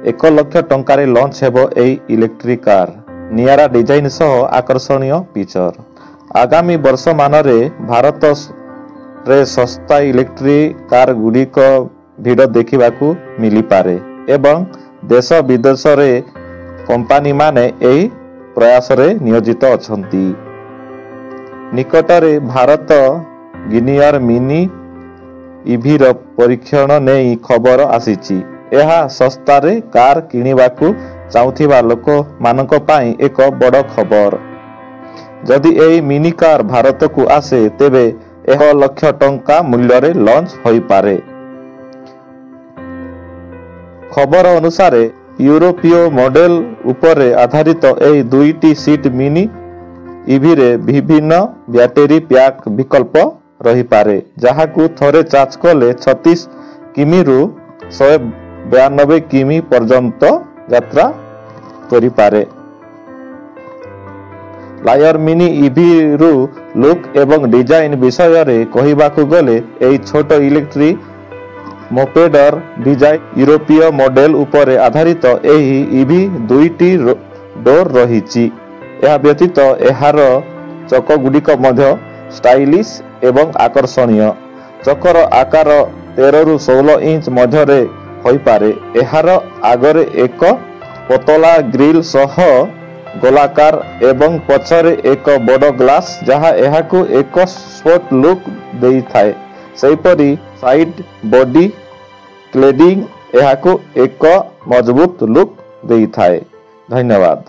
1 ଲକ୍ଷ ଟଙ୍କାରେ ଲଞ୍ଚ ହେବ ଏହି ଇଲେକ୍ଟ୍ରିକ୍ କାର୍। ନିଆରା ଡିଜାଇନ୍ ସହ ଆକର୍ଷଣୀୟ ଫିଚର। ଆଗାମୀ ବର୍ଷମାନରେ ଭାରତରେ ଶସ୍ତା ଇଲେକ୍ଟ୍ରିକ୍ କାର୍ ଗୁଡ଼ିକ ଭିଡ଼ ଦେଖିବାକୁ ମିଳିପାରେ ଏବଂ ଦେଶ ବିଦେଶରେ କମ୍ପାନୀମାନେ ଏହି ପ୍ରୟାସରେ ନିୟୋଜିତ ଅଛନ୍ତି। ନିକଟରେ ଭାରତ ଗିନିୟର ମିନି ଇଭିର ପରୀକ୍ଷଣ ନେଇ ଖବର ଆସିଛି। ଏହା ଶସ୍ତାରେ କାର୍ କିଣିବାକୁ ଚାହୁଁଥିବା ଲୋକମାନଙ୍କ ପାଇଁ ଏକ ବଡ଼ ଖବର। ଯଦି ଏହି ମିନି କାର୍ ଭାରତକୁ ଆସେ, ତେବେ 1 ଲକ୍ଷ ଟଙ୍କା ମୂଲ୍ୟରେ ଲଞ୍ଚ ହୋଇପାରେ। ଖବର ଅନୁସାରେ, ୟୁରୋପୀୟ ମଡେଲ ଉପରେ ଆଧାରିତ ଏହି ଦୁଇଟି ସିଟ୍ ମିନି ଇଭିରେ ବିଭିନ୍ନ ବ୍ୟାଟେରୀ ପ୍ୟାକ୍ ବିକଳ୍ପ ରହିପାରେ, ଯାହାକୁ ଥରେ ଚାର୍ଜ କଲେ 36 କିମିରୁ 192 କିମି ପର୍ଯ୍ୟନ୍ତ ଯାତ୍ରା କରିପାରେ। ଲାୟର ମିନି ଇଭିରୁ ଲୁକ୍ ଏବଂ ଡିଜାଇନ୍ ବିଷୟରେ କହିବାକୁ ଗଲେ, ଏହି ଛୋଟ ଇଲେକ୍ଟ୍ରିକ୍ ମୋପେଡର ଡିଜାଇନ୍ ୟୁରୋପୀୟ ମଡେଲ ଉପରେ ଆଧାରିତ। ଏହି ଇଭି ଦୁଇଟି ଡୋର ରହିଛି। ଏହା ବ୍ୟତୀତ ଏହାର ଚକଗୁଡ଼ିକ ମଧ୍ୟ ଷ୍ଟାଇଲିଶ୍ ଏବଂ ଆକର୍ଷଣୀୟ। ଚକର ଆକାର 13ରୁ 16 ଇଞ୍ଚ ମଧ୍ୟରେ ହୋଇପାରେ। ଏହାର ଆଗରେ ଏକ ପତଳା ଗ୍ରିଲ୍ ସହ ଗୋଲାକାର ଏବଂ ପଛରେ ଏକ ବଡ଼ ଗ୍ଲାସ୍, ଯାହା ଏହାକୁ ଏକ ସ୍ପୋର୍ଟ ଲୁକ୍ ଦେଇଥାଏ। ସେହିପରି ସାଇଡ୍ ବଡି କ୍ଲେଡିଂ ଏହାକୁ ଏକ ମଜବୁତ ଲୁକ୍ ଦେଇଥାଏ। ଧନ୍ୟବାଦ।